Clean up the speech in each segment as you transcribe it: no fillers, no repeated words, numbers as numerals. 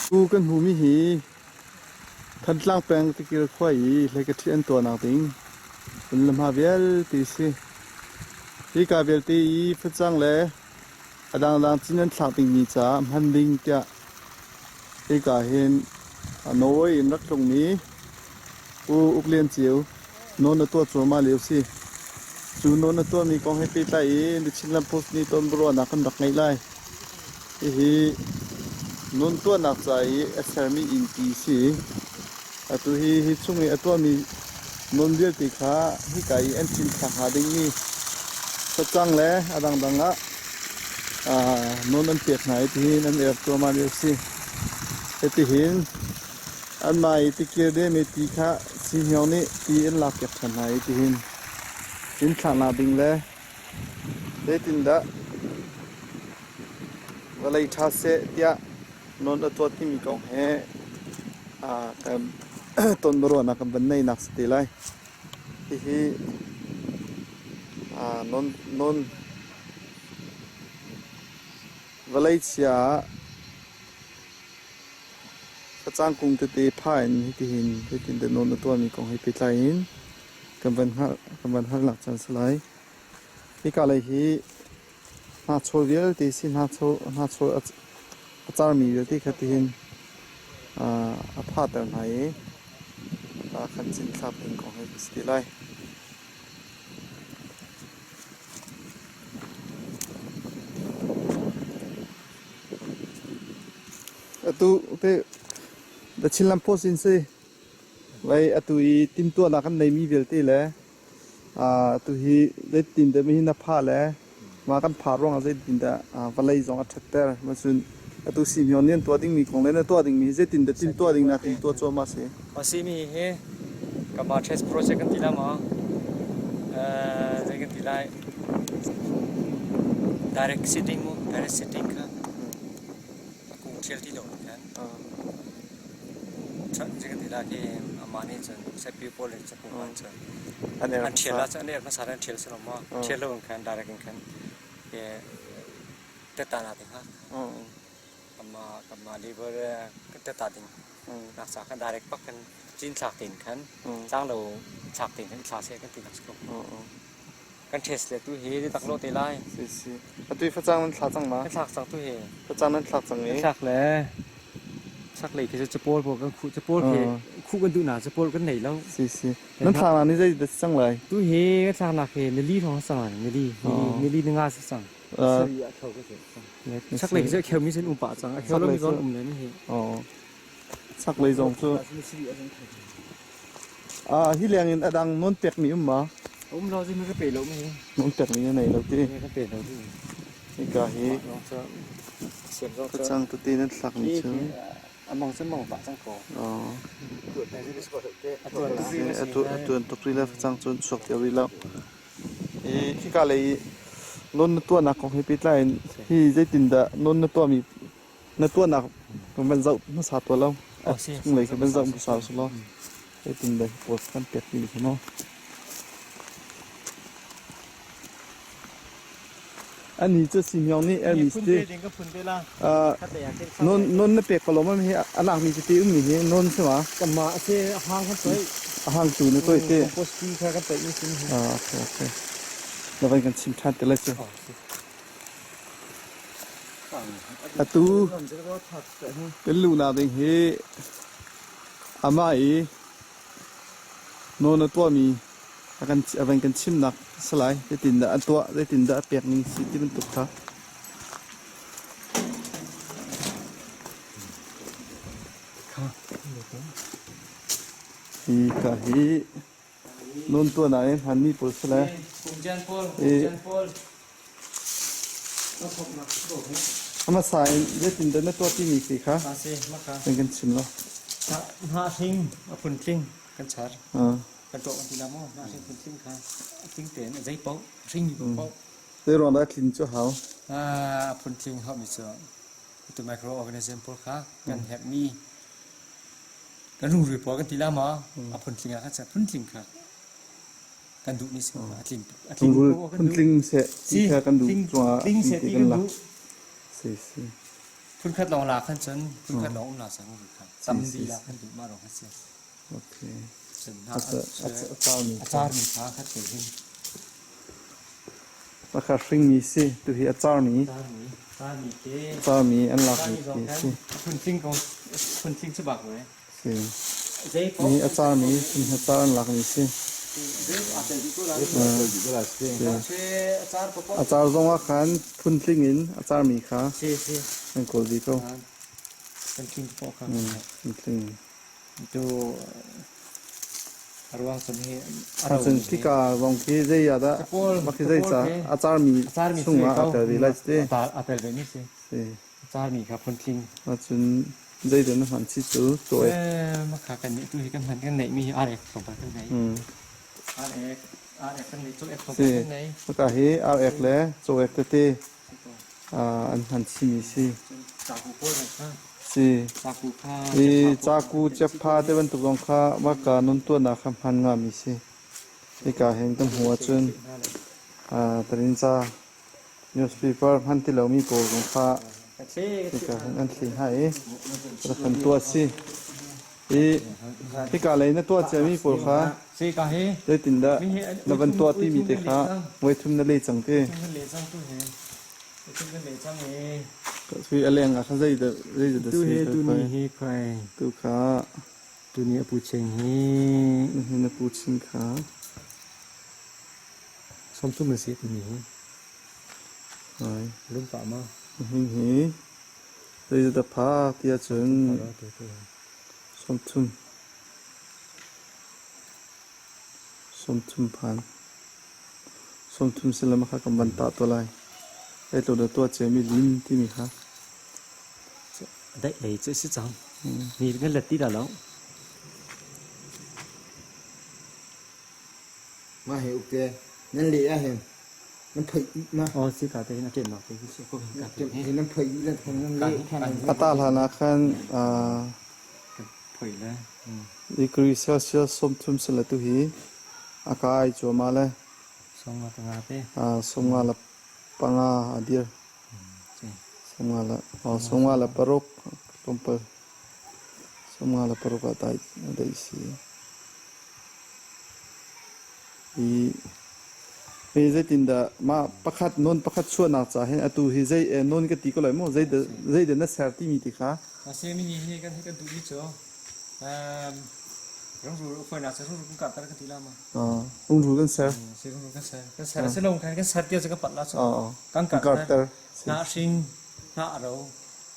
Tu kan hmuhmi hi Thantlang peng Tikir khua i hleikaṭhi an tuahnak ding inn le hma vialte a si. Hika vialte i facang le a dangdang cin an thlak dingmi caah hman ding tiah hika hin Norway in rak tlungmi Pu Uk Lian Ceu nawn a tuah cuahmah lio si. Cu nawn a tuahmi kong he pehtlai in The Chinland Post nih tonbiaruahnak kan rak ngeih lai. Hihi nawn tuahnak ca i a sermi innpi a si. Atu hi hi chung i a tuahmi nawn vialte kha hika i an cinthlak hnga dingmi facang le a dangdang ah nawn an pek hna i tihin an i rak cuahmah lio a si. Hitihin Anmah i tikir demi ti kha sihniang nih ti in lakpiak ṭhan hna i tihin inn thlaknak ding le zeitindah vawlei ṭha seh tiah nawn a tuah timi kong he kan tonbiaruahnak kan van neinak si te lai. Hihi nawn vawlei chia ah Facang kung tete pha in hitihin zeitindah nawn na tuahmi kong he pehtlai in kan van hngalh kan van halnak caan si lai. Hika lei hi hnachawl vialte si hnachawl a carmi vialte kha tihin a phahter hna i kan cinthlak ding kong he si te lai. Atu te The Chinland Post in si vei atu i timtuahnak kan neimi vialte le atu hi zeitin dah mihin a pha le mah kan pha ruangah zeitin dah vawlei zong a ṭhatter macun atu sihmio nih an tuah dingmi kong le na tuah dingmi hi zeitin dah timtuah ding na timtuah cuahmah si? A simi hi kanmah test project kan ti la maw? Zei kan ti lai? Direct sitting mu, direct sitting kha a kung ṭhial ti lo khan zei kan ti lai khi amah nih cun saipi pawl nih cun kung cun an ṭhial ah cun an er hmasa an ṭhial si lo maw? Ṭhial lo in khan direct in khan teta na ding ha. Kanmah kanmah labor kan teta ding nak ca khan direct bak kan cin thlak tein khan tlanglo thlak tein khan i thla seh kan ti nak si ko. Kan test le tu hi ni tak lo te lai. Si si. Atu i facang nan thla cang ma? Kan thlak cang tu hi. Facang nan thlak cang i? Kan thlak le chaklei khi cu capawl pawl kan khuh capawl khi khuh kan duh na capawl kan nei lo. Si si. Nan thlak nak ni zei dah si cang lai? Tu hi kan thlak nak hi nili hrawng cang lai nili nili nili ni nga si cang. Chaklei khi cu a kheumi sin um pah cang. A kheu lomi zong um len hi. Chaklei zong cu hi leng in a dang non pekmi um ma? Um lo zing ka pe lo mi. Non pekmi na nei lo ti. Ka pe lo ti. Hika hi facang tete nan thlakmi cu Among cu mong pah cang ko. A tuan tuk rih le facang cu an chuak cio rih lo. Khika lei i nawn na tuahnak kong he pehtlai in hi zeitindah nawn na tuahmi na tuahnak van zoh hmasa tuah lo. Chunglei khi van zoh hmasa usih law zeitindah hi pawl kan pek timi khi maw. Ani cu Simeon nih Ermi ti non non na pek ko lo ma hi a lakmi cu ti ummi hi non si ma? Kanmah a si a hang kan toih. A hang tu na toih te. Compost pi kha kan toih mi sin. Ah okay okay. Na van kan chim ṭhan te lai cu. Atu kan luhnak ding hi amah i nawn a tuahmi a kan a van kan chimnak a si lai. Zeitindah an tuah, zeitindah a pek ning si ti bantuk kha. Hi ka hi nawn tuahnak i hmanmi pawl si le a hmasa in zeitindah na tuah timi khi kha kan kan chim lo. Hnah hling a phuntling kan char. Kan tuah kan ti la maw? Na hring phun tling kha tling tein a zei paoh hringmi paoh. Zei ruang dah tlin cu hau? Phun tling haumi cu tu microorganism pawl kha kan herhmi kan rungrul pawl kan ti la maw? A phun tling ah khan phun tling kha kan duh ni si a tling a tling Rungrul phun tling seh ti kha kan duh cungah tling seh ti kan duh. Si si. Phun khat lawng la khan cun phun khat lawng um la sang rungrul kha tam di la kan duh ma rong kha si. Okay. A carmi kha khat te hin. Pakhat hringmi si tu hi a carmi. Carmi an lakmi ti si. Phuntling ko phuntling cu bak ve. Si. Ni a carmi phun a car an lakmi si. A car zong ah khan phuntling in a carmi kha an kawl dih ko. Phuntling paoh kha. Phuntling. Tu a ruang cun hi Cun khika zong khi zei ah dah mah khi zei ca a carmi chungah a tel ve lai ti. A tel ve mi si. Si. A carmi kha phuntling. Cun zei dah na hman si cu tuah. Mah kha kan nih tu hi kan hman kan neih mi hi ar ek tlawmpal kan nei. Ar ek ar ek kan nei caw ek tlawmpal kan nei. Hika hi ar ek le caw ek tete an hman chihmi si. Caku pawl zong kha. Si. Caku kha. I caku cepha te bantuk zong kha maka nun tuahnak kha hman ngami si. Hika hin kan hmuh ahcun tarinca newspaper hman ti lomi pawl zong kha hika hin an thli hna i rak kan tuah si. I hika lei na tuah ciami pawl kha zeitindah na van tuah timi te kha voithum na leh cang ti. Sui a leng ah kha zeidah zeidah Tu hi tuni hi khoi tu kha tuni a pu cheng hi na pu chin kha 30 na si tuni hi hai lum pa ma hi hi zeidah pha ti ahcun 30 30 phan 30 silam kha kan van tah to lai ei to da tua cemi lim timi kha Daih lei cu si cang ni kan let ti dah lo Mah hi uk te nan leh ah hin nan phoih ma. Oh si ka te hin a ṭem nak te hi si ko hin ka te hin nan phoih le nan leh khan A ta hlan ah khan phoih le degree Celsius 30 sila tu hi a kai cuahmah le 15 tanga te 55 a dir. 56 tlawmpal 56 ah dai dai si. I hi zeitindah mah pakhat non pakhat chuahnak ca hin atu hi zei non ka ti ko lai maw zei dah na ser timi ti kha A si mi hi kan kan duh mi cu rungrul fawinak cu rungrul kan kahter kan ti la ma. Rungrul kan ser. Si rungrul kan ser. Kan ser si lo kan kan ser tia cu kan pat la cu. Kan kahter. Hnah hring, hnah ro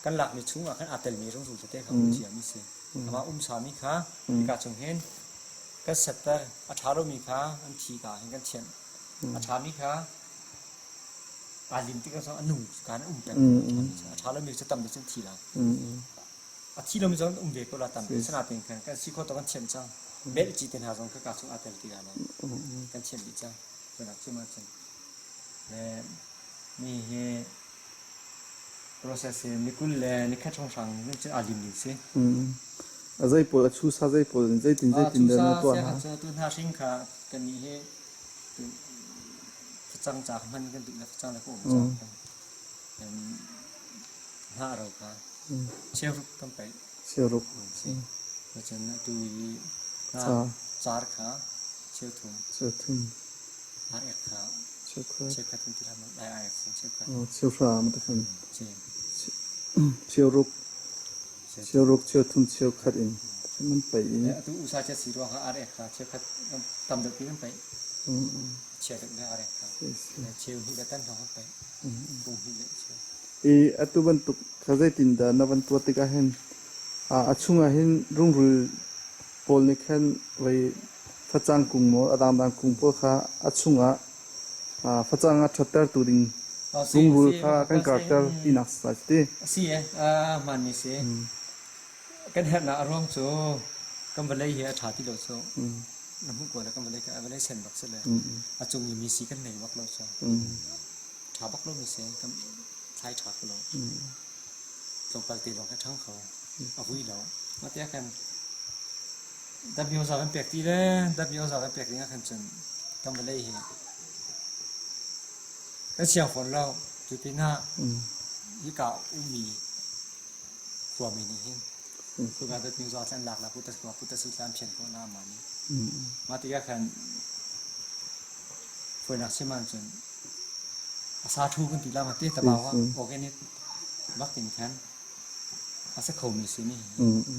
kan lak mi chung ah khan aa tel mi rungrul tete kha um cia mi si. Amah um sa mi kha hika chung hin kan setter a ṭha lomi kha an thi ka hin kan thianh. A ṭha mi kha aa lim tik ah a nung kan um peng. A ṭha lomi cu tam deuh cun thi la. A thi lomi zong um ve ko la tam. Sinain kan kan si kho to kan thiam cang. Bel ci te hna zong kha ka chung aa tel ti la kan thiam dih cang. Cunak cu ma cun le mi hi process hi ni 20 le ni khat hrawnghrang cu aa lim ding si. A zei pawl a chusa zei pawl in zeitin zeitin dah na tuah hna? Tu hna hring kha kan nih hi facang ca hman kan duh le facang le ka um ca kan hnah ro kha cheuruk kan paih. Cheuruk. Cun atu i car kha cheuthum. Cheuthum. Ar ek kha cheukhat kan ti hlah maw? Lai ar ek cheukhat. Cheuhra ma ta khan. Cheuruk. Cheuruk cheuthum cheukhat in nan paih i. Atu usa chia si ruang kha ar ek kha cheukhat tam deuh pi kan paih. Chia deuh le ar ek kha. Cheu hnih le tan hrawng kan paih. Bung hnih le cheu. I atu bantuk kha zeitindah na van tuah tikah hin a chungah hin rungrul pawl nih khan vei facang kung maw a dangdang kung pawl kha a chungah facang a ṭhattertu ding rungrul kha kan karter tinak si ti. Si e, hmaanmi si. Kan herhnak a ruang cu kan vawlei hi a ṭha ti lo cu. Na hmuh ko le kan vawlei ka vawlei sen bak si le a cung i mi si kan nei bak lo cu. Ṭha bak lo mi si kan thlai ṭha ko lo. Tlawmpal te lawng kha ṭhang kho. A vui lo. Mah tiah khan W kan pek ti le W kan pek ding ah khan cun kan vawlei hi kan siang fawn lo. Cu pinah hika ummi khuami nih hin cuka W an lak la putas putas tlan phian ko na ma nih. Mah tikah khan Fawinak chim ahcun a sa ṭhu kan ti la ma te tabau ah organic bak in khan a si khomi si mi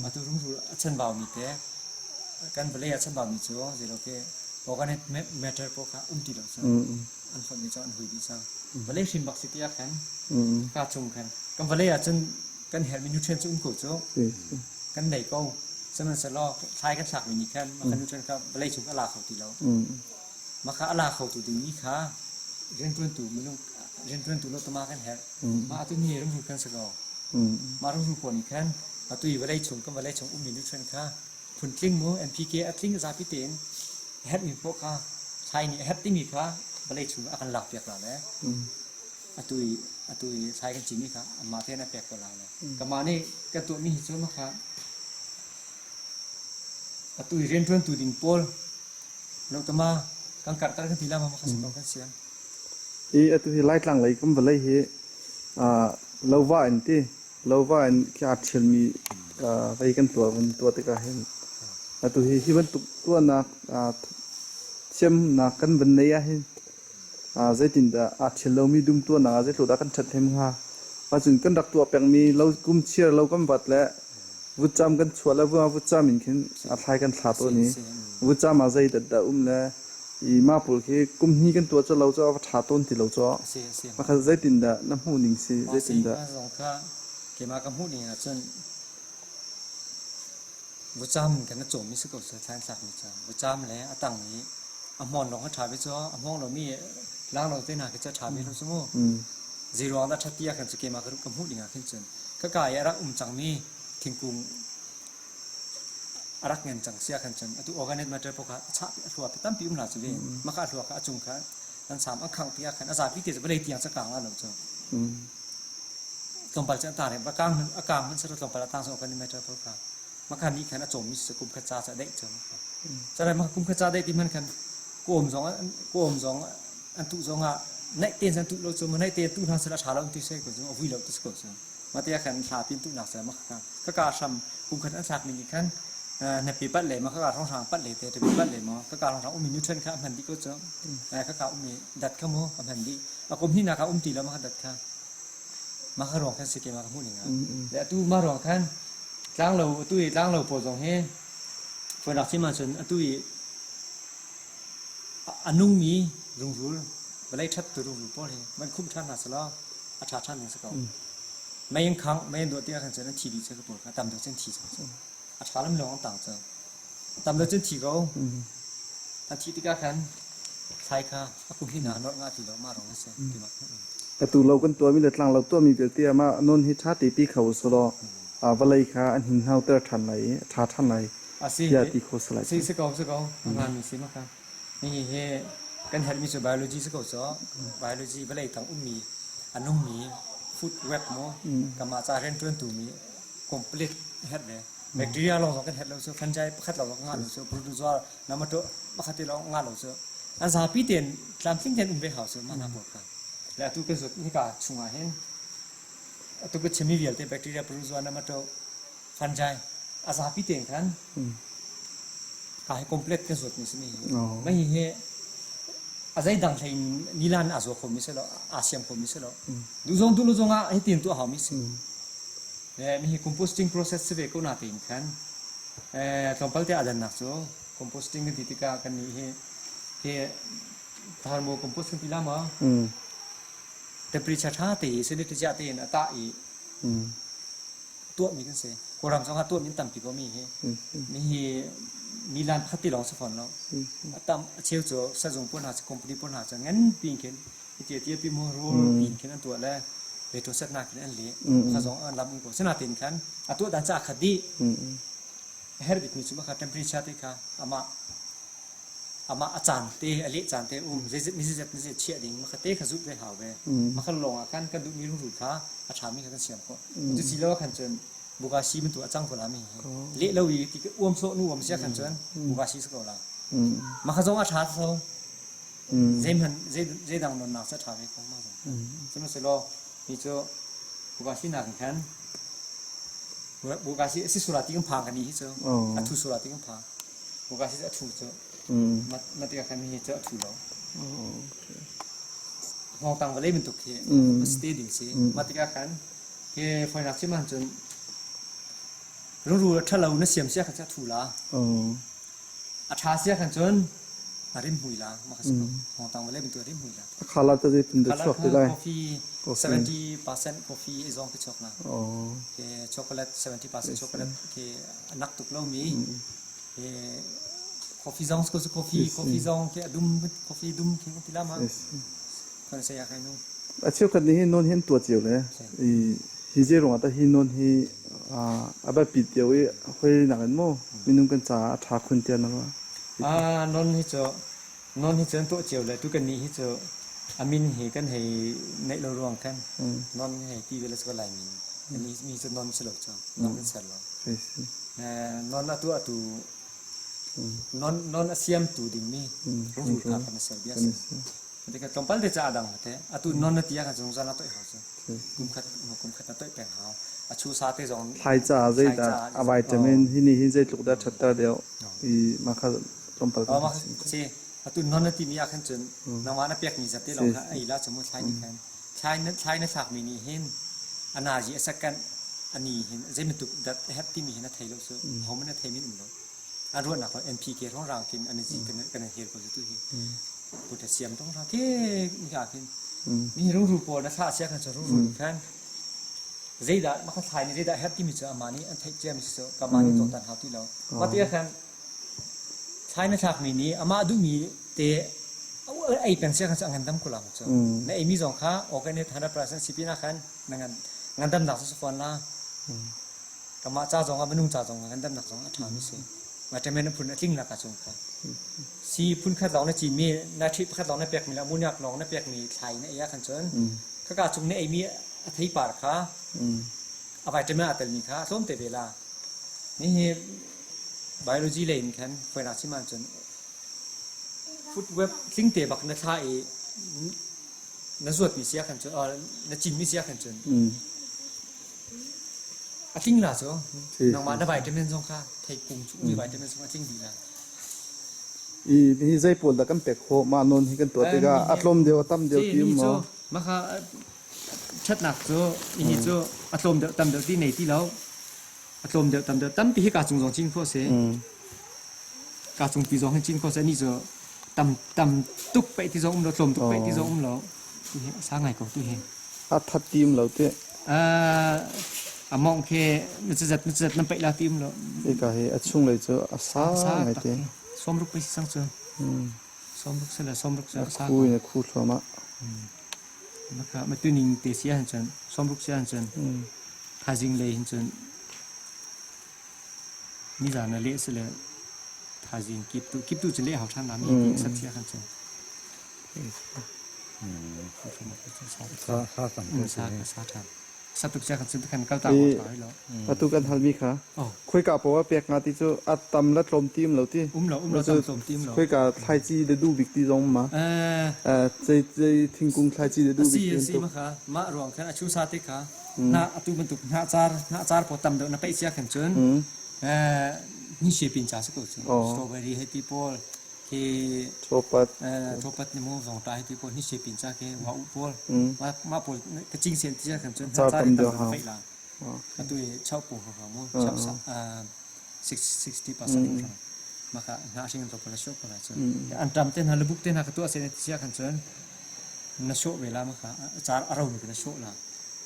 atu rungrul a chanbaumi te kan vawlei a chanbaumi cu zeilote organic matter pawl kha um ti lo cu an fonhmi cu an hui dih cang. Vawlei hrim bak si ti ah khan ka chung khan kan vawlei ah cun kan herhmi nutrient cu um ko cu kan nei ko. Sihmanhsehlaw thlai kan thlakmi nih khan mah kan nutrient kha vawlei chung a la kho ti lo. Mah kha a la khotu dingmi kha rianṭuantu minung rianṭuantu lotama kan herh. Mah atu ni rungrul kan si ko. Mah rungrul pawl nih khan atu i vawlei chung kan vawlei chung ummi nutrient kha phuntling mu NPK a tling zapi tein a herhmi poah kha thlai nih a herh timi kha vawlei chung a kan lakpiak la le atu i atu i thlai kan cinmi kha amah tein a pek ko la le kamah nih kan tuahmi hi cu mah kha atu i rianṭuantu ding pawl Lotama kan karhter kan ti la ma kan si kan siam. I atu hi Laitlang lei kan vawlei hi lova in ti lova in khi aa ṭhialmi vei kan tuah kan tuah tikah hin atu hi hi bantuk tuahnak thiamnak kan van nei ah hin zeitindah aa ṭhial lomi dum tuahnak ah zeitluk dah kan ṭhat hnem hnga? Ahcun kan rak tuah pengmi lo kum chiar lo kan vat le Vutcam kan chuah le vutcam in khin a thlai kan thla tawn i vutcam ah zei dat dah um le i mah pawl khi kum hnih kan tuah cu lo cu a va ṭha tawn ti lo cu. Pakhat zeitindah na hmuh ning si zeitindah? Zong kha keimah ka hmuh ning ahcun vutcam kan na cawmmi si ko seh thlain thlakmi cu vutcam le a tang i a hmawn lawng a ṭha ve cu a hmawng lomi lang lo te hna khi cu a ṭha ve lo cu mu. Zeiruang dah ṭhat ti ah khan cu keimah ka hmuh ding ah khin cun khaka i a rak um cangmi thingkung a rak ngan cang si ah khan cun atu organic matter paoh kha a chah a hlua tampi um hna cu ve mah kha a hlua kha a cung kha an sam an khangh ti ah khan a zapi te cu vawlei tiang cakang la lo cu tlawmpal cu an tar a kang a kang hmanh sero tlawmpal a tang organic matter paoh kha mah kha nih khan a cawmmi si kum khat ca ca daih cu cun mah kum khat ca daih ti hmanh khan kawm zong kawm zong an tuh zong ah naih tein an tuh lo cu naih te tu hna sel a ṭha lo ti se ko cu a vui lo ti ko cu ma te khan hla pin tuh nak se ma kha ka ka hram kum khat an thlak ning khan na pe pat le ma ka ka rong rang pat le te te pat le ma ka ka rong rang umi nutrient kha hman di ko cu ka ka umi dat kha mu a hman di a kum hi na ka um ti lo ma kha dat kha ma kha rong khan si ke ma ka hmu ning le atu ma rong khan tlang lo atu i tlang lo pawl zong hi fuanak chim ahcun atu i A nungmi rungrul, vawlei ṭhattu rungrul pawl hi van khumh ṭhan hna sehlaw a ṭha ṭhan ding a si ko. Mei in khangh, mei in duah tikah khan cun an thi dih cu pawl kha tam deuh cun thi cang cu. A ṭha lam lawng an tang cu. Tam deuh cun thi ko. An thih tikah khan thlai kha a kum hnih hna nolh ngah ti lo mah rong a si ti mah. Atu lo kan tuahmi le tlang lo tuahmi vialte ah mah non hi ṭha te pi kho usulaw vawlei kha an hninhnoter ṭhan lai i a ṭha ṭhan lai. A tiah ti kho si lai. Si si ko si ko. A hmaanmi si maka. Hihi hi kan herhmi cu biology si ko cu. Biology vawlei tang ummi a nungmi food web mu kamah ca rianṭuantu mi complete herh ve. Bacteria lawng zong kan herh lo cu fungi pakhat lawng zong ngah lo cu protozoa namato pakhat te lawng ngah lo cu. An zapi tein tlamtling tein um ve hau cu mah hna pawl kha. Le atu kan zut hika chungah hin atu ka chimmi vialte bacteria protozoa namato fungi a zapi tein khan ka hi complete ka zuat mi si mi hi mah hi hi a zeidang hlei in nilan a zuwa kho mi si lo aa siam kho mi si lo du zong du lu zong ah hitin tuah hau mi si mi hi composting process si ve ko na tein khan tlawmpal te adan nak cu composting kan ti tikah kan nih hi hi thermo compost kan ti la ma temperature tha te sanitizer tein a tah i tuahmi kan si. Kawlram zong ah tuahmi an tampi ko mi hi. Mi hi milan pakhat ti lawng si fawn lo. A tam a cheu cu sazung pawl hna cu company pawl hna cu ngan piin khin iti ati pi mu rul piin khin an tuah le leto set nak khin an le. Kha zong an lam um ko. Sinain khan a tuah dan ca khat dih. A herh bikmi cu mah kha temperature te kha amah Amah a caan te a leh caan te um zeizat ni zeizat ni zeizat chiah ding makha te kha zulh ve hau ve. Makha lawng ah khan kan duhmi rungrul kha a ṭhami kha kan siam khawh. Cu si lo ah khan cun bukasi bantuk a cang ko la mi hi. Leh lo i ti uam sawh nu uam sia khan cun bukasi si ko la. Makha zong a ṭha tho. Zeihmanh zeidang nunnak cu a ṭha ve ko mah zong. Sihmanhsehlaw mi cu bukasi nakin khan bukasi a si sura ti kan phang kan ni hi cu a thu sura ti kan phang. Bukasi cu a thu cu. Ma tikah khan hi cu a thu lo. Hngawngtang vawlei bantuk khi ste ding si. Ma tikah khan hi foinak chim ahcun rungrul a ṭhalo na siam sia kha cu a thu la. A ṭha sia khan cun a rim hui la ma kha si ko. Hngawngtang vawlei bantuk a rim hui la. A khala ta zei tin dah chuak te lai? Coffee 70% coffee i zong khi chuak na. Ke chocolate 70% chocolate ke a nak tuk lo mi. Ke coffee zong ko coffee coffee zong ke a dum coffee dum khi ti la ma. Kan saya kai nu. A cheukhat nih hin non hi an tuah cio le i hi zei ruangah dah hi non hi a biapit deuh i hoi nakin maw minung kan caah a ṭha khun tiah na ruah? Non hi cu non hi cu an tuah cio le tu kan nih hi cu a min hi kan hei neih lo ruang khan non hi hei ti ve le cu lai min mi mi cu non si lo cu non kan ser lo. Non a tuah tu non non a siam tu ding mi rungrul kha kan ser bia si. Tikah tlawmpal te ca a dang te. Atu non na ti ah khan zungzal na toih hau cu. Kum khat kum khat na toih peng hau. A chu sa te zong Thlaica zeidah a vitamin hi nih hin zeitluk dah ṭhatter deuh i mah kha tlawmpal kan mah si atu non na timi ah khan cun nangmah na pekmi zat te lawng kha ei la cu mu thlai nih khan thlai na thlai na thlakmi nih hin a nazi a second ani hin zeibantuk dat a herh timi hin a thei lo cu ho man a thei min um lo an ruahnak lo NPK rong rang khin an zi kan kan hel ko tu hi potassium tong rang ke mi ka khin mi rungru pawl na thla sia khan chu rungru ni khan zeidah maka thlai ni zeidah herh timi cu ama nih an theih cia mi si ka ma nih tuaktan hau ti lo ma ti khan thlai na thlak mi nih ama duh mi te ei peng sia khan chu ngan dam ko la chu na ei mi zong kha organic 100% sipi na khan na ngan ngandam nak su fon la Kamah ca zong ah minung ca zong ah ngandamnak zong a ṭhami si. Vitamin a phun a tling nak ahcun kha. Si phun khat lawng na cinmi, na ṭhi pakhat lawng na pekmi le ammoniak lawng na pekmi thlai na ei ahkhan cun khaka cung na eimi a theipar kha a vitamin aa telmi kha a tlawm te ve la. Nihi biology lei in khan foinak chim ahcun food web tling te bak na thla i na zuatmi si ahkhan cun na cinmi si ahkhan cun A tling la cu. Nangmah na vitamin zong kha theikung cu mi vitamin zong a tling dih la. I hi zei pawl dah kan pek khawh mah non hi kan tuah tikah a tlawm deuh a tam deuh ti um maw? Mah kha ṭhatnak cu hi cu a tlawm deuh tam deuh ti nei ti lo. A tlawm deuh tam deuh tampi hi ka cung zong cin khawh si. Ka cung pi zong hin cin khawh si ani cu tam tam tuk paih ti zong um lo tlawm tuk paih ti zong um lo. Tu hi a sa ngai ko tu hi. A that ti um lo ti. A mawng khi na cazat nan paih la ti um lo. Hika hi a chunglei cu a sa ngai te. Sawmruk pei si cang cu. Sawmruk se le sawmruk se a sa. Khu in a khu thluahmah. Maka matuning te si ahcun cun sawmruk si ahcun thaizing lei hin cun nizan na leh si le thaizing kip tu kip tu cu leh hau ṭhan la mi ti sat si ahcun cun Atu kan halmi kha khoika poah pek nga ti cu a tam la tlawm ti um lo ti. Um lo um lo tam tlawm ti um lo. Khoika thlaici da du bik ti zong ma. Cei cei thingkung thlaici da du bik ti. Si ma kha mah ruang khan a chu sa te kha na atu bantuk hna car hna car po tam deuh na peih sia khan cun ni she pin cha se ko cu strawberry he ti pawl khi Thopat. Thopat ni mu vong ta hi ti pawl ni se pin cha ke wa u pawl ma ma pawl ka ching sen ti kan chun Char cha tam tam deuh hau. fei la atu i chau pu ha mu chau sa 60% maka na sing to pala sho pala chun an tam te na lubuk te na ka tu ase ti sia kan chun na sho ve la maka char arau mi na sho la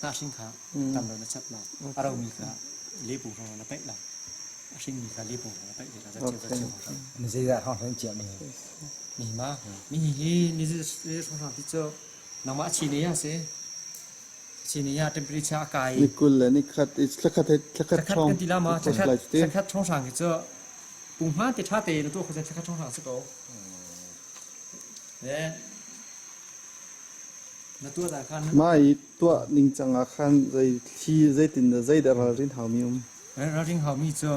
na sing kha tam lo na chap la arau mi kha le pu na pai la A hringmi kha le pawl a paih ve la zaceu zaceu Mi zeidah hrawng ciah mi? Mi ma mi hi ni hrawng ti cu nangmah chi ne ya si chi ne ya temperature a kai Ni kul le ni khat i thlakhat he thlakhat thlakhat ṭhawng kan ti la ma thlakhat lai ti. Thlakhat ṭhawng hrang hi cu pung hma te ṭha te na tuah kho cun thlakhat ṭhawng hrang si ko. Le na tuah dah khan Mah i tuah ningcang ah khan zei thli zeitin dah zeidah ralrin haumi um? Ralring haumi cu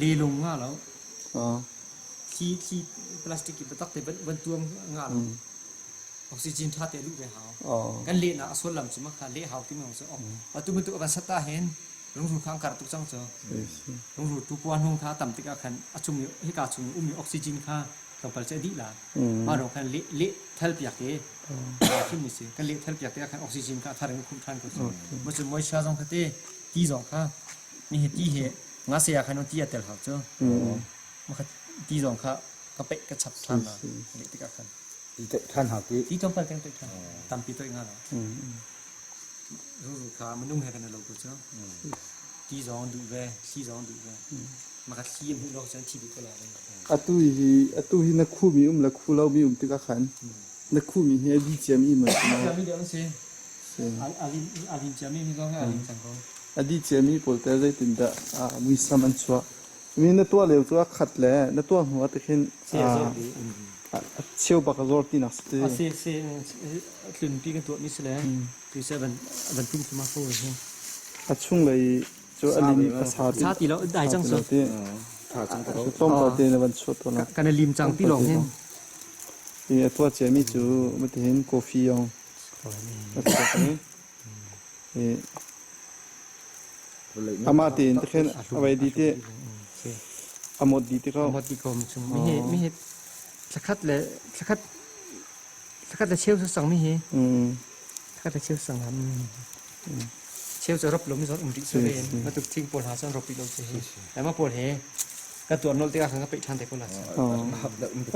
lelung nga lo. Thli thli plastic i biatak te van tuam nga lo. Oxygen ṭha te luh ve hau. Kan lehnak a sullam cu mah kha leh hau timi cu atu bantuk a van sat ah hin rungrul kha an karh tuk cang cu. Rungrul tu hung kha tam tikah khan a chung i hika chung i ummi oxygen kha tlawmpal cu a dih la. Mah ruang khan leh leh thal piak te hrim si. Kan leh thal piak te ah khan oxygen kha a thar in khumh ṭhan ko cu. Mah cu moisture zong kha te ti zong kha mi hi ti he nga saya khan ti a tel hau cu. Mah kha ti zong kha ka peih ka chap ṭhan la leh tikah khan. Ti toih ṭhan hau ti. Ti tlawmpal teng toih ṭhan. Tampi toih nga lo. Ruru kha minung he kan i lo ko cu. Ti zong duh ve, thli zong duh ve. Mah kha thli hmuh lo cun thi duh ko la. Atu hi atu hi na khumi um le khu lomi um tikah khan na khumi hi a di ciami maw si maw? Ciami deuh an si. A lim ciami mi zong hi a lim cang ko. A di ciami pawl te zeitindah muisam an chuah? Mi na tuah lio cu a khat le na tuah hnu ah tikhin a cheu bak a zor tinak si ti. A si si tlunpi kan tuah mi si le tu se van van tum thuma ko hi. A chunglei cu a lim a sa ti. Sa ti lo dai cang so. Tha cang ko. Tlawmpal te na van chuah to la. Kan lim cang ti long hin. I a tuah cia mi cu matihin coffee yong. A chuak ni. I Amah tein tikhin a vei dih ti a mawt dih ti ko. A mawt dih ko mi chung. Mi hi mi hi thlakhat le thlakhat thlakhat le cheu sang mi hi. Thlakhat le cheu sang ha. Cheu cu rop lo mi zon um rih su ve. Ma tuk thing pawl ha cun rop lo si hi. Lai ma pawl he ka tuar nol tikah khan ka peih ṭhan te ko la.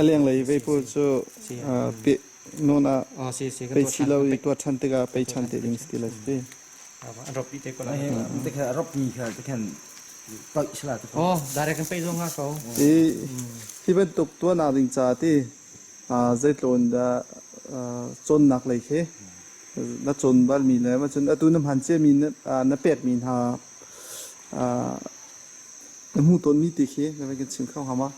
A lenglei vei pawl cu pe non ah pei chi lo i tuah ṭhan tikah pei ṭhan te ding si ti la si. An rop te ko la. Te khan rop mi kha te khan toih sala te. Oh, direct kan pei zong nga ko. I hi bantuk tuahnak ding ca ti zeitlawn dah cawnnak lei khi na cawn bal mi le cun atu na hman cia mi na pek mi hna na hmuh tawn mi ti khi na van kan chim kho hnga ma?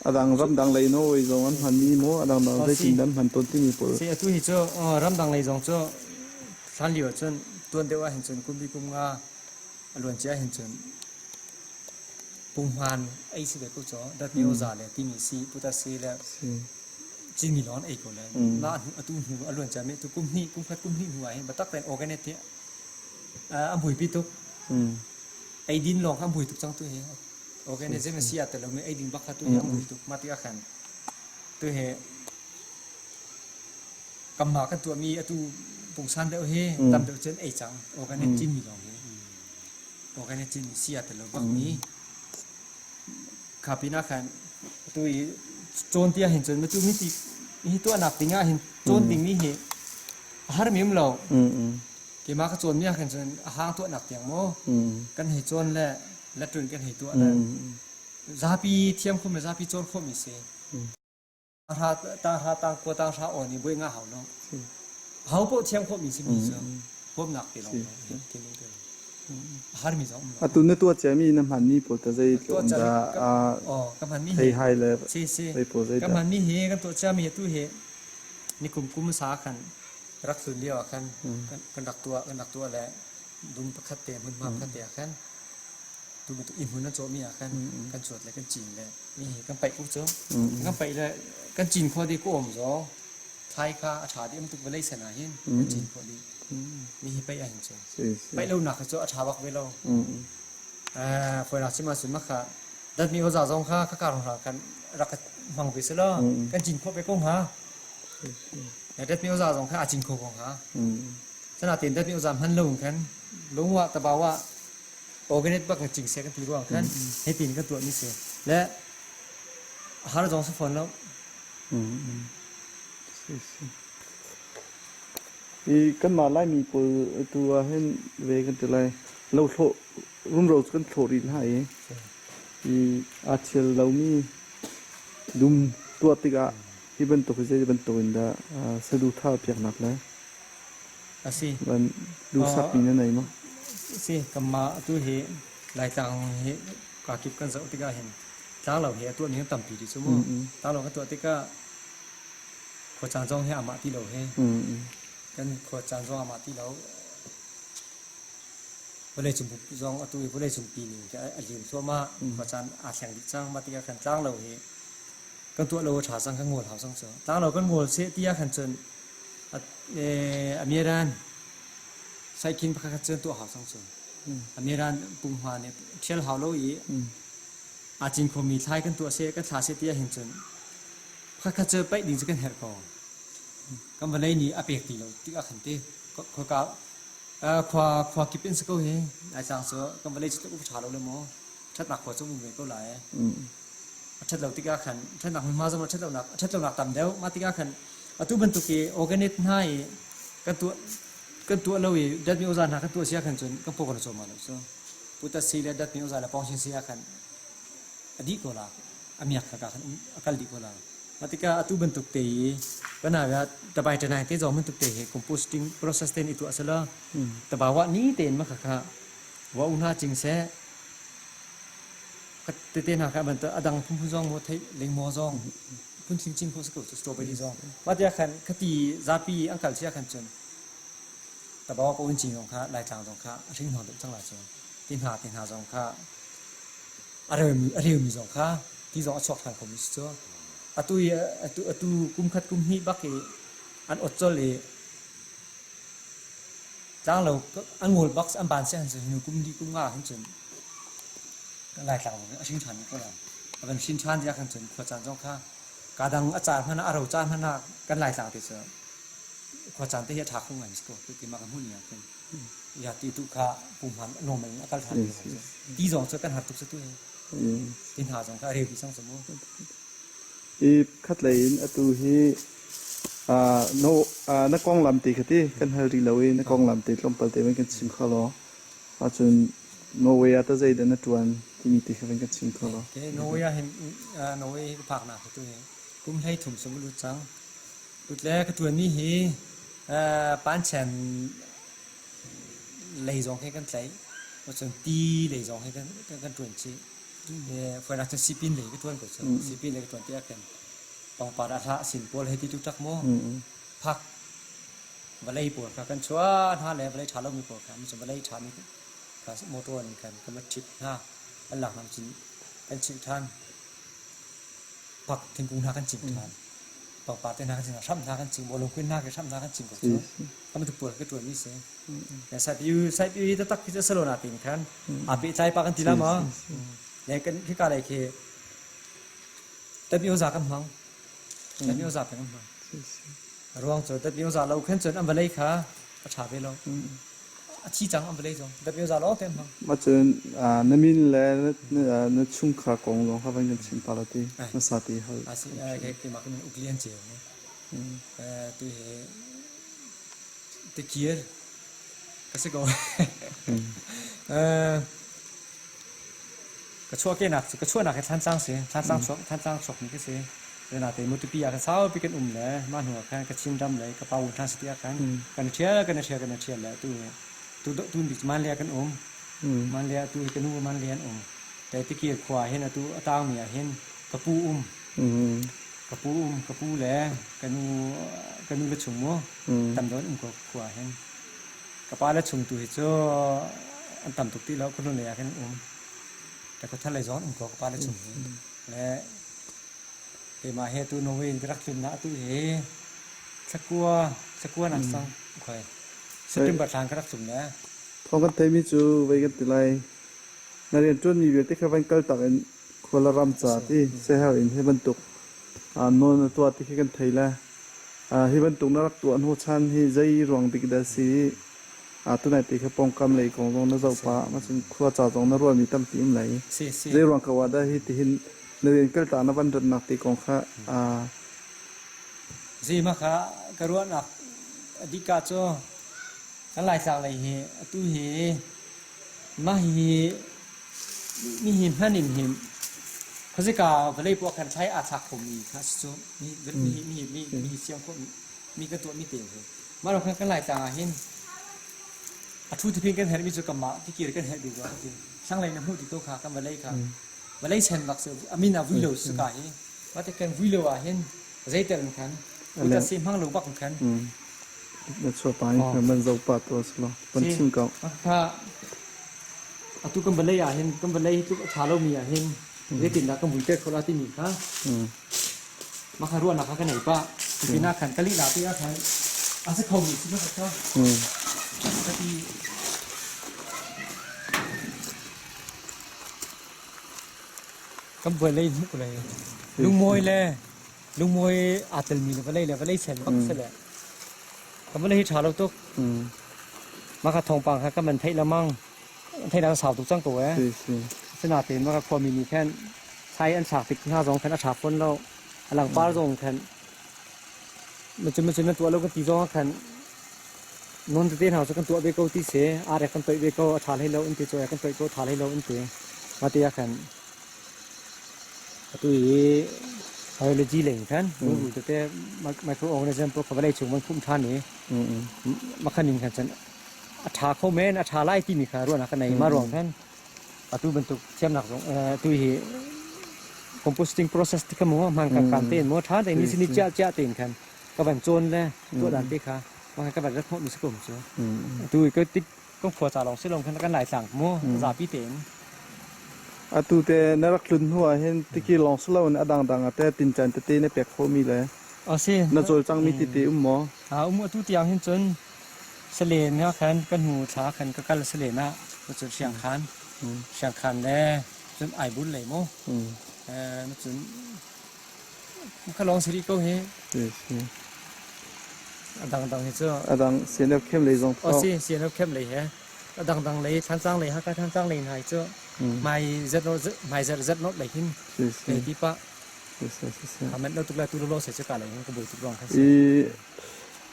A dang ramdang lei Norway zong an hmanmi maw a dangdang zeitin an hman tawn timi pawl. Si atu hi cu ramdang lei zong cu hlan lio ahcun tuan deuh ahhin cun kum bi kum nga a luan cia ahhin cun punghman ei si ve ko cu dat mi oza le timi si puta si le cimi lawng an ei ko le na atu hnu a luan cia mi tu kum hnih kum khat kum hnih hnu ahhin batak tein organic hi a buaipi tuk eidin lawng kha a mui tuk cang tu hi organism a si ah tel lomi eidin bak kha tu hi a mui tuk mah tikah khan tu hi kamma kan tuahmi atu pungsan deuh hi tam deuh cun ei cang organic cinmi lawng hi organic cinmi si ah tel lo bak mi kha pinah khan atu i cawn ti ahhin cun matu mi ti hi tuahnak ding ah hin cawn dingmi hi a har mi um lo Keimah ka cawnmi ah khan cun a hang tuahnak tiang maw kan hei cawn le laṭun kan hei tuah le zapi thiam khom le zapi cawn khawhmi si. Hra tang hra tang kua tang hra aw nih buai nga hau lo. Ho paoh thiam khawhmi si mi cu huamnak te lawng te lawng. A harmi zong um lo. Atu na tuah ciami na hmanmi pawl ta zei tluk dah ka hmanmi thei hai le si si zei pawl zei ka hmanmi hi kan tuah ciami atu hi ni kum kum sa khan rak tlun lio ah khan kan rak tuah kan rak tuah le dum pakhat te hmunhma pakhat te ah khan tu bantuk inn hmun an cawhmi ah khan kan cuat le kan cin le mi hi kan paih ku cu kan paih le kan cin khawh dih ku um zaw thlai kha a ṭha dih um tuk vawlei sen ah hin kan cin khawh dih mi hi paih ah hin cu paih lo nak cu a ṭha bak ve lo fawinak chim ahcun makha datmi oza zong kha ka kar hra kan rak hmang ve selaw kan cin khawh ve ko hnga Dat mi oza zong kha a cin kho ko hnga. Sanatein dat mi oza hman lo khan lungwa tabawa organic bak cing se kan ti ruang khan hetin kan tuah mi si. Le har zong si fawn lo. I kanmah Laimi pawl tu ah hin ve kan ti lai. Lo thlawh rumro cu kan thlawh rih hna i i aa thial lomi dum tuah tikah Hi bantuk hi zei bantuk in dah saduhthah piaknak le A si. van duhsakmi na nei maw? Si, kanmah atu hi Laitlang hi kakip kan zoh tikah hin Tlanglo he a tuah ning tampi ti cu mu. Tlanglo kan tuah tikah khuacaan zong he amah ti lo he. Kan khuacaan zong amah ti lo. Vawlei cung zong atu i vawlei cungpi ning khi a lim thluahmah. Khuacaan aa thleng dih cang. Mah tikah khan tlanglo hi kan tuah lo a ṭha cang, kan ngol hau cang cu. Tlanglo kan ngol seh ti ah khan cun a miran saikhin pakhat khat cun tuah hau cang cu. A miran punghma nih ṭhial hau lo i aa cin khomi thlai kan tuah seh, kan thla seh ti ahhin cun pakhat cu paih ding cu kan herh ko. Kan vawlei nih a pek ti lo tikah khan ti khua khua khua kip in si ko hi ai cang cu kan vawlei cu tluk ṭha lo le maw ṭhatnak khua cu um ve ko lai. A ṭhat lo tikah khan ṭhatnak hmunhma zong a ṭhat lonak a ṭhat lonak tam deuh. Mah tikah khan atu bantuk i organic hna i kan tuah kan tuah lo i datmi oza hna kan tuah si ahkhan cun kan paw kan cawm lo cu. Putasi le datmi oza le pawngsin si ahkhan a dih ko la. A miak kha ka khan a kal dih ko la. Mah tikah atu bantuk te i kan ah tabai tanai te zong bantuk te hi composting process ten i tuah sela tabawa ni tein ma kha kha wa u hna cing seh tete hna kha bantuk a dang phunphun zong maw theih lengmaw zong phun chinchin kho si ko strawberry zong mah tiah khan khati zapi an kal chia khan cun tabawa ko in cing zong kha laitlang zong kha a hring hna deuh cang la cu ti hna ti hna zong kha a reumi a reumi zong kha ti zong a chuak than khomi si cu atu i atu atu kum khat kum hnih bak i an ot col i tlanglo an ngol bak an ban se han hnu kum li kum nga hin cun kan laitlang zong a hring ṭhan ko la a van hrin ṭhan tiah khan cun khua caan zong kha ka dang a caan hmanh a ro caan hmanh ah kan laitlang te cu khua caan te hi a ṭha kho ngai ko ti ma kan hmuh ni ah khin ya ti tu kha pumhan normal in a kal ṭhan ti zong cu kan har tuk sa tu hi ti hna zong kha a reu ti sang cu mu. I khatlei in atu hi na konglam te kha ti kan hal rih lo i na konglam te tlawmpal te van kan chim kho law. Ahcun Norway ah tah zeidah na ṭuan timi te kha van kan chim kho law. Okay, Norway ah hin Norway hi ka phaknak hi tu hi kum 13 sung ka lut cang. Lut le ka ṭuanmi hi panchen lei zong khi kan tlaih. Cun ti lei zong hi kan ṭuan chih. Fawinak cun sipin lei ka ṭuan ko cu. Sipin lei ka ṭuan tiah khin pangpar ah hlah sin pawl hei ti tu tak mu. Phak vawlei pawl kha kan chuah hna le vawlei ṭha lomi pawl kha cun vawlei ṭhami kha motor in khan kan va ṭhit hna. Kan lak hna cun kan chilh ṭhan. Phak thingkung hna kan cin ṭhan. Pangpar te hna kan cin hna, hramh hna kan cin, bawlung kuin hna khi hramh hna kan cin ko cu. Kan bantuk pawl ka ṭuanmi si. Saipiu saipiu hi taktak khi cu a si lo natin khan aa pehtlai pah kan ti la maw? Le kan khika lei khi tatmioza kan hmang. Tatmioza kan hmang. A ruang cu tatmioza lo khan cun an vawlei kha a ṭha ve lo. A thi cang an vawlei zong. Tatmioza lawng te an hmang. Mah cun na min le na chungkhar kong zong kha van kan chim pa la ti. Hmasa ti hal. Asi keimah ka min Uklian Ceu. Tu hi Tikir ka si ko. Ka chuahkehnak cu ka chuahnak hi Thlantlang si. Thlantlang chuak Thlantlang chuakmi ka si. Nate Matupi ah khan saupi kan um le mah hnu ah khan Kachin ram le ka pa un hna city ah khan kan i ṭhial kan i ṭhial kan i ṭhial le tu tu tu bik Manle ah kan um. Manle ah tu hi ka nu Manle an um. Te Tikir khua hin atu a tangmi ah hin ka pu um. Ka pu um ka pu le ka nu ka nu le chung mu tam deuh an um ko khua hin. Ka pa le chung tu hi cu an tam tuk ti lo khuahlun lei ah khin an um. Le khuathar lei zong an um ko ka pa le chung hi. Le keimah he tu Norway in ka rak tlun na atu hi thlakua thlakua nak sang khoi September thla ka rak tlung le. Thawng kan theimi cu vei kan ti lai. Na rianṭuanmi vialte kha van kal tak in khua le ram ca ti sehar in hi bantuk nawl na tuah ti khi kan thei le hi bantuk na rak tuah hnu chan hi zei ruang dik dah si tunai te kha pawngkam lei kong zong na zoh pah macun khua ca zong na ruahmi tampi um lai zei ruang ko ah dah hi tihin na rian kalta na van ratnak ti kong kha Zima kha ka ruahnak adika cu kan Laitlang lei hi atu hi mah hi Nihin hmanh in hin khuazika vawlei paoh khan thlai aa thlak khomi kha si cu mi mi mi mi mi siam khawh mi kan tuahmi te hi mah lo khan kan Laitlang ah hin a thu tipin kan herhmi cu kanmah tikir kan herh dih rua ka ti thlanglei na hmuh ti ko kha kan vawlei kha. Vawlei sen bak si amin ah vui lo si ka hi. Mate kan vui lo ah hin zeitel in khan uta si hmang lo bak in khan. Na chua pa in khan man zo pa to slo pan chim ko. Kha atu kan vawlei ah hin kan vawlei hi tluk a tha lo mi ah hin zeitin dah kan vui te kho la timi kha mah kha ruahnak kha ka nei pah. Cutin ah khan ka lih la ti ah khan a si kho mi si ka kha. Ka ti. Kan vawlei hmuh lei lungmawi le lungmawi aa telmi le vawlei le vawlei sen bak si le kan vawlei hi ṭha lo tuk. Mah kha thawngpang kha kan van theih lengmang. Theihnak a sau tuk cang ko ee. Asinain mah kha khuami nih khan sai an thlak tik hna zong khan a ṭha fawn lo. A langpar zong khan macun nan tuah lo kan ti zong ah khan non tete hna cu kan tuah ve ko ti si. Arek kan toih ve ko a ṭha hlei lo an ti, caw kan toih ko a ṭha hlei lo an ti. Mah ti ah khan atu i biology lei in khan rungrul tete microorganism pawl kha vawlei chung van khumh ṭhan i makhan in khan cun a ṭha kho men a ṭha lai timi kha ruahnak ka nei. Mah ruang khan atu bantuk thiamnak zong atu hi composting process ti kha mu hman kan kan tein mu ṭha tein ni ni cia cia tein khan ka van cawn le tuah dan te kha mah ka van rat hnawh mi si ko mu cu atu i ka tik kan khua ca lawng si lawng khan kan lai tlang mu zapi tein. Atu te na rak tlun hnu ah hin tiki lawng si loin a dangdang ah te tincan tete na pek khawhmi le si na cawlcangmi tete um maw? Um atu tiang hin cun Salen ah khan ka hnu thla khan ka kal Salen ah cun Hriangkhan Hriangkhan le cun Aibul lei mu cun kha lawng si rih ko hi. A dangdang hi cu a dang CNF camp lei zong oh si CNF camp lei he a dangdang lei Thantlang lei Hakha Thantlang lei hna hi cu hmai zet hmai zet zet not lei hin lei ti pa amen lo tuk la tu lo se chu ka lei hin ka bui tuk rong kha si.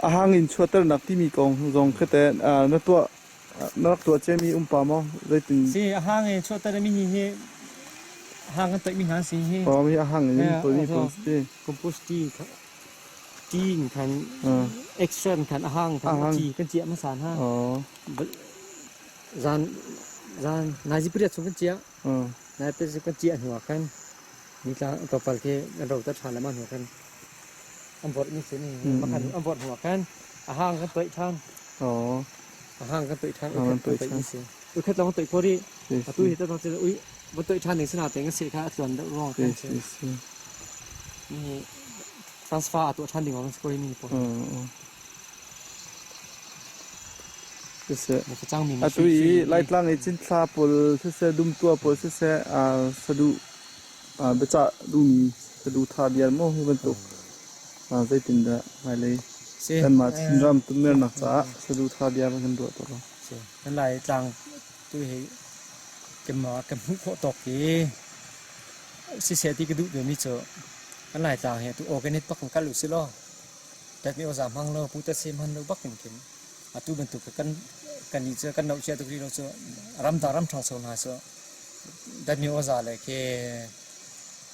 A hang in chuahternak timi kong zong khi teh na tuah na rak tuah ciami um pa maw? Zeitin? Si, a hang in chuahtermi hi hi hang kan toihmi hna si hi. Oh, mi a hang in toihmi pawl si. Compost tea tea in khan extra in khan a hang khan ci kan ciah hmasa hna. Zan zan nai pariat chung kan ciah. Nai pariat kan ciah hnu ah khan nitla tlawmpal khi kan ro ta ṭhan le mah hnu khan an vorh mi si makhan an vorh hnu ah khan a hang kan toih ṭhan. A hang kan toih ṭhan kan toih mi si. Ukhat lawng toih khawh rih. Atu hi ta cu ui va toih ṭhan ding sina te nga se kha a tluan deuh ruang kan si. Mi transfer a tuah ṭhan ding awng si ko mi pawl. Siseh, atu i Laitlang i cintthla pawl siseh, dumtua pawl siseh, saduh biacah duhmi saduhthah vial maw hi bantuk zeitindah hmailei kanmah Chinram tunmernak caah saduhthah bia van kan ruah tuah lo. Kan Laitlang tu hi ka hmuh khawh tawk hi siseh ti ka duh vemi cu kan Laitlang hi atu organic bak in kal usih law Tet nih awza hmang lo, pu tet se hman lo bak in khin atu bantuk kan kan nih cu kan noh cia tuk rih lo cu ramdang ram ṭhangcho hna cu dat mi awza le ke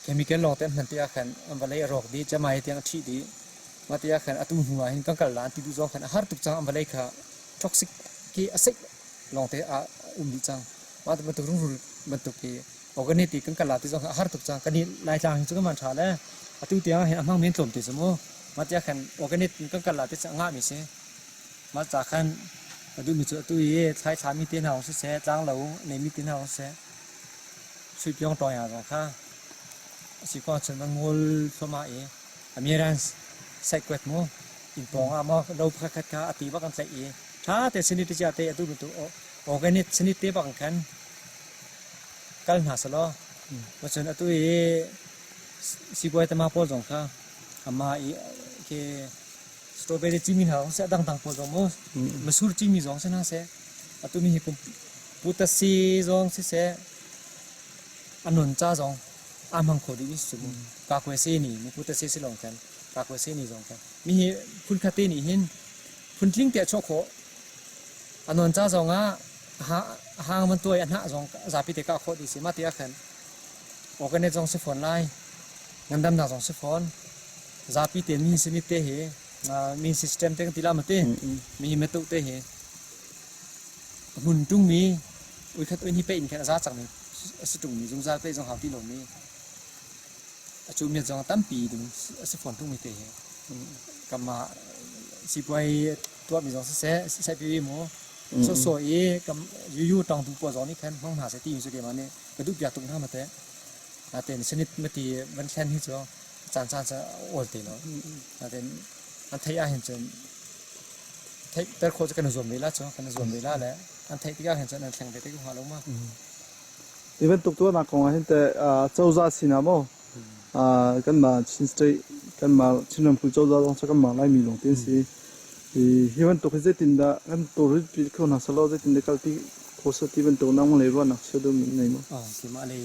chemical lawng te an hman tikah khan an vawlei a rawk dih camai tiang a ṭhih dih. Mah tikah khan atu hnu ah hin kan kal la an ti duh zong khan a har tuk cang an vawlei kha toxic ki a seih lawng te a um dih cang. Mah bantuk rungrul bantuk hi organic ti kan kal la ti zong a har tuk cang. Kan nih Laitlang hi cu kan van ṭha le atu tiang hin a hmang men tlawm te cu mu. Mah tiah khan organic in kan kal la ti cu a ngahmi si. Mah ca khan ka duhmi cu atu i thlai thlami te hna hong siseh, tlanglo neimi te hna hong siseh, suipyong tawng zong kha a si ko ahcun van ngol thluahmah i appearance saikwet mu inn pawng ah maw lo pakhat kha a ti bak an tlaih i ṭha te sinit te cia te atu bantuk organic sinit te bak khan kal hna selaw cun atu i sipuai tama pawl zong kha amah i ke strawberry cimi hna zong seh dangdang pawl zong mu masur cimi zong si hna seh atu mi hi putasi zong siseh a nun ca zong a hmang kho dih mi si cu mu kakwe se ni mu putasi si lawng khan kakwe se ni zong khan mi hi phun khat te nih hin phun tling te a chuah khawh a non ca zong ah a hang man tuai a hnah zong zapi te kah khawh dih si mah ti ah khan organic zong si fawn lai ngandamnak zong si fawn zapi te mi sinit te hi mi system te kan ti la ma ti mi metu te hi hmun tung mi ui khat ui ni pe in khan a za cang mi a si ṭungmi zungzal peh zong hau ti lomi a cu miat zong tampi ding a si fawn ṭungmi te hi kanmah sipuai tuahmi zong siseh sehpi mu sawsawh i kam yuyu tawngtu pawl zong nih khan hmang hna seh ti cu keimah nih ka duh piak tuk hna mate natein sanit mati van thlen hi cu caan caan cu awl te lo natein an theih ahhin cun theihter khawh cu kan i zuam ve la cu kan i zuam ve la le an theih tikah hin cun an thleng ve te ko hnga lo ma. Hi bantuk tuahnak kong ah hin teh cozah sinah maw kanmah Chin State kanmah Chin ramkulh cozah zong cu kanmah Laimi lawng te an si. Hi bantuk hi zeitindah kan tawlrelpi kho hna selaw zeitindah kalpi kho seh ti bantuk nangmah lei ruahnak chia duhmi na nei maw? Keimah lei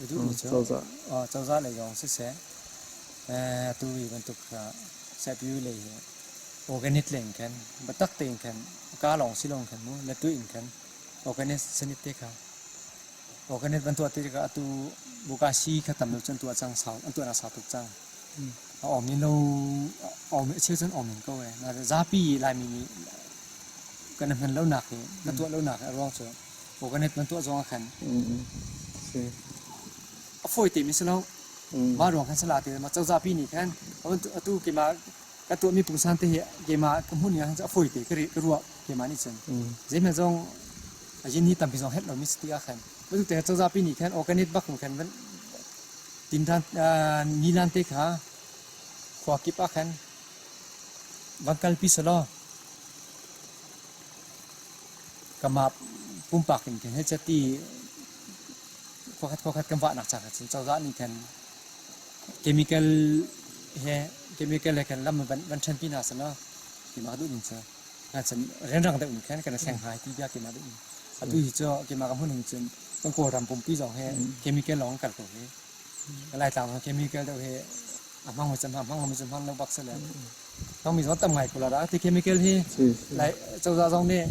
duhmi cu Cozah. Cozah lei zong siseh atu hi bantuk CPU lei hi organic lei in khan biatak tein khan ka lawng si lo in khan mu latui in khan organic sanit te kha organic van tuah te tikah atu bukasi kha tam deuh cu an tuah cang sau an tuahnak sau tuk cang. A awm in lo awm a cheu cun awm in ko e. Na zapi Laimi nih kan hman lo nak hi kan tuah lo nak hi a ruang cu organic van tuah zong ah khan a fawi te mi si lo. Mah ruang khan sala te ma cozah pi nih khan atu keimah ka tuahmi pungsan te hi keimah ka hmuh ning ah khan a fawi te ka ruah keimah nih cun zeihmanh zong a yin hi tampi zong herh lomi si tikah khan bantuk te cozah pi nih khan organic bak khan van tinran nilan te kha khua kip ah khan van kalpi selaw kamah pumpak in khan hei ti khuakhat khuakhat kan vahnak ca kha cun cozah nih khan chemical he chemical he khan lam van van ṭhenpi hna selaw keimah ka duh ning cu cun rianrang deuh in khan kan i thleng hnga ti bia keimah duh ning. Atu hi cu keimah ka hmuh ning cun kan Kawlram pumpi zong hi chemical lawng kal ko hi. Laitlang zong chemical deuh hi a hmang mi cu hmang hmang mi cu hmang lo bak si le hmang mi zong tam ngai ko la dah ti chemical hi lai cozah zong nih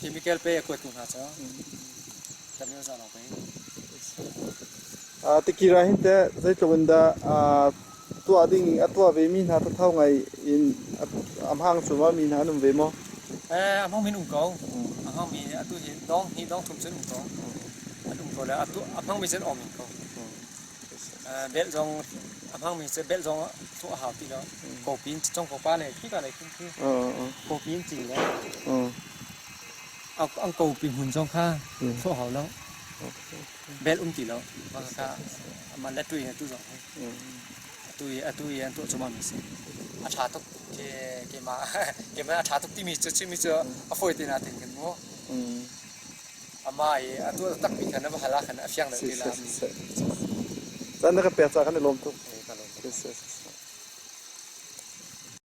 chemical pe a kuat tu hna cu tam za lawng pe. Tikir ah hin teh zeitluk in dah tuah ding a tuah ve mi hna thatho ngai in a hmang cungah mi hna an um ve maw? A hmang min um ko. A hmang mi atu hi dong hi dong thum cun um ko. An um ko le atu a hmang mi cun om in ko. Bel zong a hmang mi cu bel zong thu a hau ti lo. Kopin cong ko pa le khi ka le khin khi. Kopin ci le. Ang kopi hmun zong kha thu hau lo. Bel um ti lo. Ka man le tui tu zong hi. Atu i atu i an tuah cuahmah mi si. A ṭha tuk keimah keimah a ṭha tuk timi cu chimmi cu a fawi te natin khin mu. Amah i a tuah takmi kha na va hal ah khan a fiang deuh ti la. Caan na ka pek caah kan i lawm tuk. Ka lawm tuk.